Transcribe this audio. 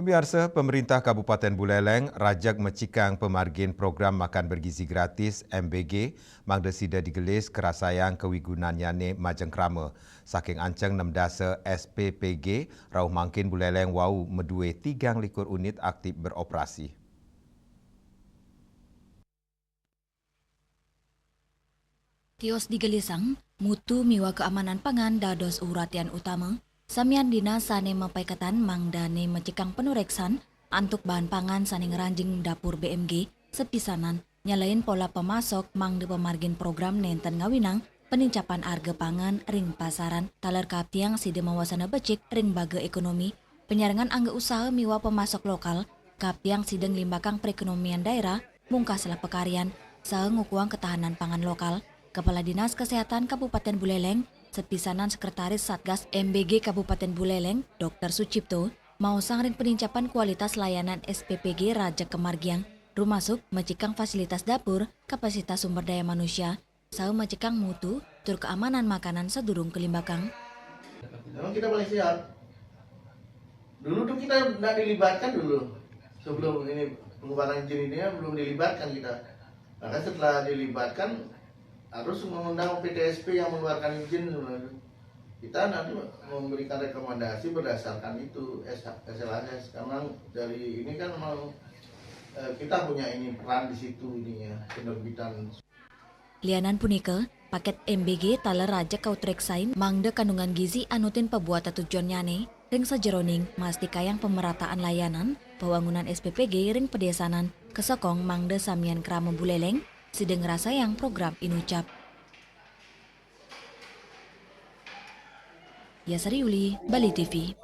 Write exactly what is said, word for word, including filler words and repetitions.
Pemirsa, pemerintah Kabupaten Buleleng rajeg mecikang pemargin program makan bergizi gratis, M B G, mangda sida digelis kerasayang kewigunan nyane majeng krama. Saking anceng nem dasa S P P G, rauh mangkin Buleleng wau medue tigang likur unit aktif beroperasi. Tios digelisang, mutu miwah keamanan pangan dados uratian utama, samian dinas sane mapaiketan mangdane mecikang panureksan antuk bahan pangan sane ngranjing dapur B M G sepisanan nyalain pola pemasok mangda pemargin program nenten ngawinang penincapan arga pangan ring pasaran taler kaptiang sida mawasana becik ring baga ekonomi, penyarengan angga usaha miwah pemasok lokal, kaptiang sida nglimbakang perekonomian daerah, mungkaslah pekaryan, saha ngukuhang ketahanan pangan lokal. Kepala Dinas Kesehatan Kabupaten Buleleng, sepisanan Sekretaris Satgas M B G Kabupaten Buleleng, Dokter Sucipto, maosang ring penincapan kualitas layanan S P P G rajeg kamargiang, rumasuk mecikang fasilitas dapur, kapasitas sumber daya manusia, saha mecikang mutu tur keamanan makanan sadurung kalimbakang. Memang kita paling siap. Dulu tuh kita nggak dilibatkan dulu. Sebelum ini pengeluaran izin ini ya, belum dilibatkan kita. Maka setelah dilibatkan, harus mengundang P T S P yang mengeluarkan izin. Kita nanti memberikan rekomendasi berdasarkan itu, S L A S. Karena dari ini kan memang eh, kita punya ini peran di situ ini ya, penerbitan. Lianan punika, paket M B G taler rajeg kautreksain mangda kandungan gizi anutin pabuat tetujonnyane ring sajeroning mastikayang pemerataan layanan pawangunan S P P G ring pedesanan, kasokong mangda samian krama Buleleng sida ngrasayang program inucap. Yasari Uli, Bali T V.